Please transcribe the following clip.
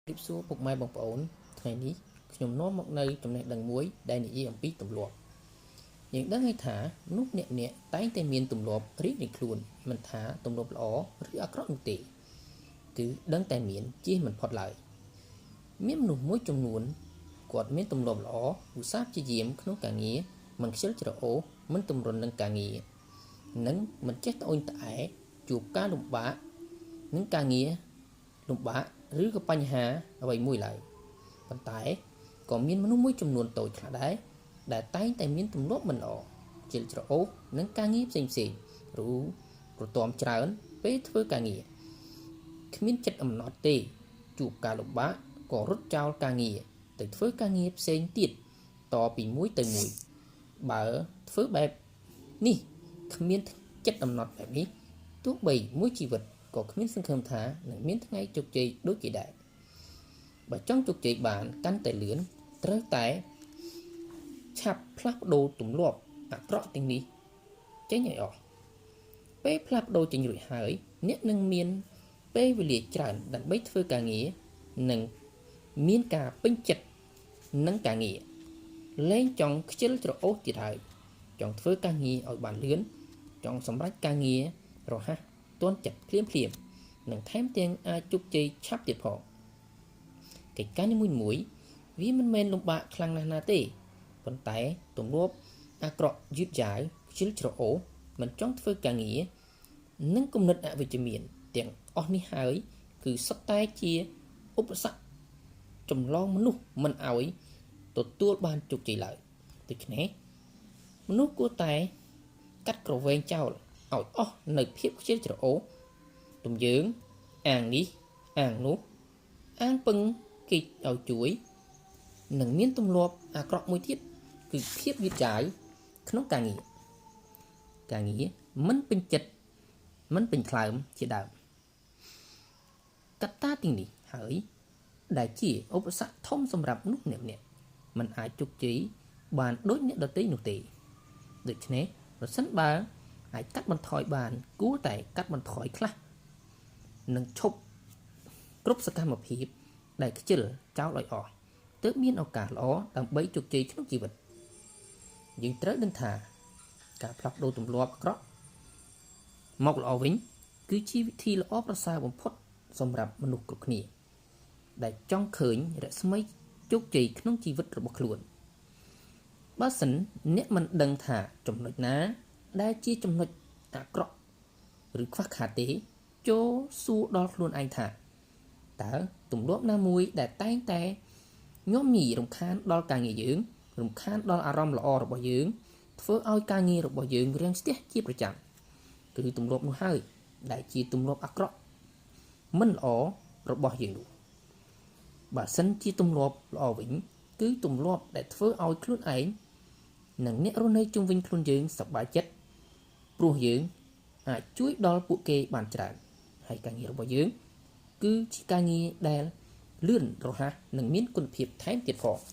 រាបសួរពុកម៉ែបងប្អូនថ្ងៃនេះខ្ញុំនាំមកនៅចំណេះដឹងមួយដែលនិយាយអំពីទម្លាប់យើងដឹងហើយថាមនុស្សម្នាក់ៗតែងតែមានទម្លាប់រៀងៗខ្លួនមិនថាទម្លាប់ល្អឬអាក្រក់នោះទេគឺដឹងតែមានជៀសមិនផុតឡើយមានមនុស្សមួយចំនួនគាត់មានទម្លាប់ល្អឧស្សាហ៍ព្យាយាមក្នុងការងារមិនខ្ជិលច្រអូសមិនទម្រន់នឹងការងារនិងមិនចេះត្អូញត្អែជួបការលំបាកនឹងការងារលំបាកឬក៏បញ្ហាអ្វីមួយឡើយប៉ុន្តែក៏មានមនុស្សមួយចំនួនតូចខ្លះដែរដែលតែងតែមានទម្លាប់មិនល្អខ្ជិលច្រអូសនឹងការងារផ្សេងផ្សេងឬប្រទមច្រើនពេលធ្វើការងារគ្មានចិត្តអំណត់ទេជួបការលំបាកក៏រត់ចោលការងារទៅធ្វើការងារផ្សេងទៀតតពីមួយទៅមួយបើធ្វើបែបនេះគ្មានចិត្តអំណត់បែបនេះទោះបីមួយជីវិតក៏គ្មានសង្ឃឹមថានឹងមានថ្ងៃជោគជ័យដូចគេដែរបើចង់ជោគជ័យបានកាន់តែលឿនត្រូវតែឆាប់ផ្លាស់ប្ដូរទម្លាប់អាក្រក់ទាំងនេះចេញឲ្យអស់ពេលផ្លាស់ប្ដូរចេញរួចហើយអ្នកនឹងមានពេលវេលាច្រើនដើម្បីធ្វើការងារនិងមានការពេញចិត្តនឹងការងារលែងចង់ខ្ជិលច្រអូសទៀតហើយចង់ធ្វើការងារឲ្យបានលឿនចង់សម្រេចការងាររហ័សទាន់ចិត្តភ្លាមភ្លាមនិងថែមទាំងអាចជោគជ័យឆាប់ទៀតផងកិច្ចការនីមួយៗវាមិនមែនលំបាកខ្លាំងណាស់ណាទេប៉ុន្តែទម្លាប់អាក្រក់យឺតយ៉ាវខ្ជិលច្រអូសមិនចង់ធ្វើការងារនិងគំនិតអវិជ្ជមានទាំងអស់នេះហើយគឺសុទ្ធតែជាឧបសគ្គចម្លងមនុស្សមិនឲ្យទទួលបានជោគជ័យឡើយដូច្នេះមនុស្សគួរតែកាត់ក្រវែងចោលឲ្យអស់នៅភាពខ្ជិលច្រអូសទំយើងអាងនេះអាងនោះអាងពឹងគេឲ្យជួយនិងមានទម្លាប់អាក្រក់មួយទៀតគឺភាពយឺតយ៉ាវក្នុងការងារការងារមិនពេញចិត្តមិនពេញថ្លើមជាដើមកត្តាទាំងនេះហើយដែលជាឧបសគ្គធំសម្រាប់មនុស្សម្នាក់ៗមិនអាចជោគជ័យបានដូចអ្នកដទៃនោះទេដូច្នេះប្រសិនបើអាចកាត់បន្ថយបានគួរតែកាត់បន្ថយខ្លះនិងឈប់គ្រប់សកម្មភាពដែលខ្ជិលចោលឲ្យអស់ទើបមានឱកាសល្អដើម្បីជោគជ័យក្នុងជីវិតយើងត្រូវដឹងថាការផ្លាស់ប្ដូរទម្លាប់អាក្រក់មកល្អវិញគឺជាវិធីល្អប្រសើរបំផុតសម្រាប់មនុស្សគ្រប់គ្នាដែលចង់ឃើញរស្មីជោគជ័យក្នុងជីវិតរបស់ខ្លួនបើសិនអ្នកមិនដឹងថាចំណុចណាដែលជាចំណុចអាក្រក់ឬខ្វះខាតទេចូលសួរដល់ខ្លួនឯងថាតើទម្លាប់ណាមួយដែលតែងតែញោមញីរំខានដល់ការងារយើងរំខានដល់អារម្មណ៍ល្អរបស់យើងធ្វើឲ្យការងាររបស់យើងរាំងស្ទះជាប្រចាំគឺទម្លាប់នោះហើយដែលជាទម្លាប់អាក្រក់មិនល្អរបស់យើងនោះបើសិនជាទម្លាប់ល្អវិញគឺទម្លាប់ដែលធ្វើឲ្យខ្លួនឯងនិងអ្នករស់នៅជុំវិញខ្លួនយើងសប្បាយចិត្តព្រោះយើងអាចជួយដល់ពួកគេបានច្រើនហើយការងាររបស់យើងគឺជាការងារដែលលឿនរហ័សនិងមានគុណភាពថែមទៀតផង។